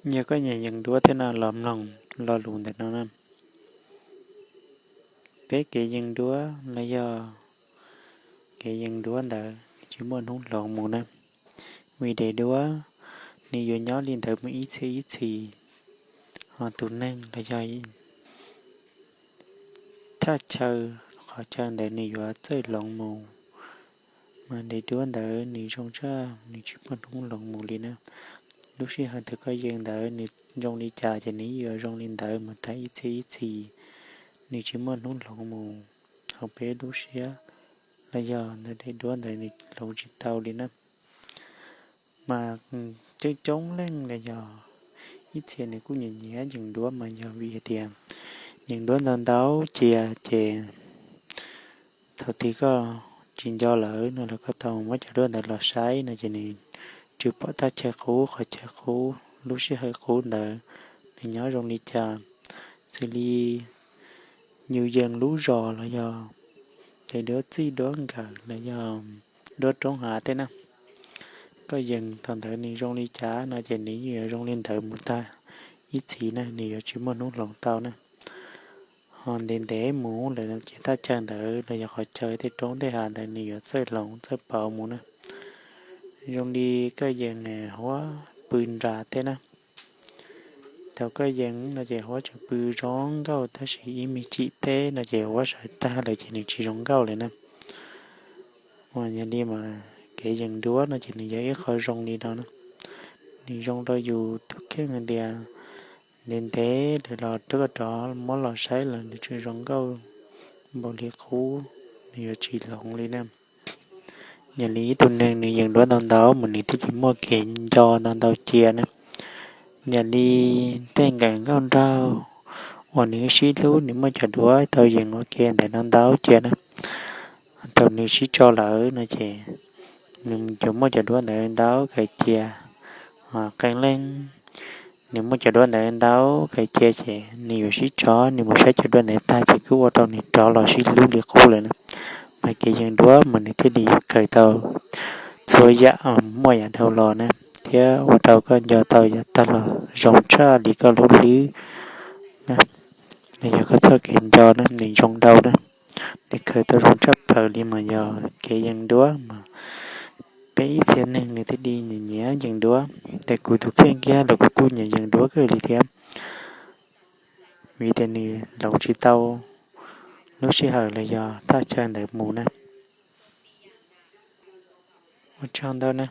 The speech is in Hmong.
Yog koj nyiam yees duab thiab no los mloog lo lus ntawm no na. Peb kev yees duab los yog kev yees duab ntawd tsis muaj hnub hloov mus na. Vim daim duab nws yuav nyob li ntawd mus ib txhiab ib txhis, ho tus neeg los yog thaj chaw, qhov chaw ntawd nws yuav txawj hloov mus. Mas daim duab ntawd nws zoo tshaj, nws tsis muaj hnub hloov mus li na. Lub sij hawm thaum koj yees ntawd nws zoo li cas ces nws yuav zoo li ntawd mus tag ib txhiab ib txhis, nws tsis muaj hnub hloov mus hauv peb lub siab los yog ntawm daim duab ntawd nws hloov tsis tau li na. Mas coob coob leej los yog ib txhia nws kuj nyiam nyiam yees duab mas yog vim hais tias yees duab ntau ntau cia ces thaum twg koj tsis nco lawm no los koj tau muab cov duab ntawd los saib no ces nws tsuas pom thaj chaw qub, qhov chaw qub, lub sij hawm qub ntawd nws nyob zoo li cas. Xws li yus yees lub zos los yog daim duab txij duab nkawm los yog duab roob hav tej na, koj yees thaum ntawd nws zoo li cas no ces nws yeej yuav zoo li ntawd mus tag ib txhis na, nws yuav tsis muaj hnub hloov tau na. Ho ntev ntev mus lawm ces thaj chaw ntawd los yog qhov chaw tej roob tej hav ntawd nws yuav txawj hloov txawj pauv mus na. Zoo li koj yees huab pw nras tej na, thaum koj yees no ces huab tseem pw zoo nkauj tab sis ib me chim teb no ces huab sawv tag lawm ces nws tsis zoo nkauj lawm na. Yog li mas kev yees duab no ces nws yog ib qho zoo li no na. Nws zoo rau yus tus kheej hais tias ntev ntev lawm los rov koj rov muab los saib los nws tseem zoo nkauj npaum li qub, nws yuav tsis hloov li na. Yog li ib tug neeg nws yees duab ntau ntau mas nws thiaj li muaj kev nco ntau ntau cia na. Yog li tej nkawm nkauj nraug uas nws sib hlub nws muaj cov duab tau yees ua ke ntawm no ntau cia na, thaum nws sib tso lawm no ces nws yuav muaj cov duab ntawd ntau kawg cia. Qee leej nws muaj cov duab ntawd ntau kawg cia ces nws yuav sib tso, nws mus saib cov duab ntawd tag ces kuj ua rau nws rov los sib hlub li qub lawm na. Mas kev yees duab mas nws thiaj li yuav kawg tau txhua yam, muaj yam dhau los na, thiab ua rau koj nco tau yav tag los zoo tshaj li koj lub hlwb na. Los yog koj txoj kev nco na nws zoo ntau na, nws khaws tau zoo tshaj plaws li mas yog kev yees duab mas peb ib txhia neeg nws thiaj li nyiam nyiam yees duab. Ces kuv tus kheej kiag los kuv kuj nyiam yees duab kawg li thiab, vim tias nws hloov tsis tau lub sij hawm los yog thaj chaw ntawd mus na. Ua tsaug ntau na.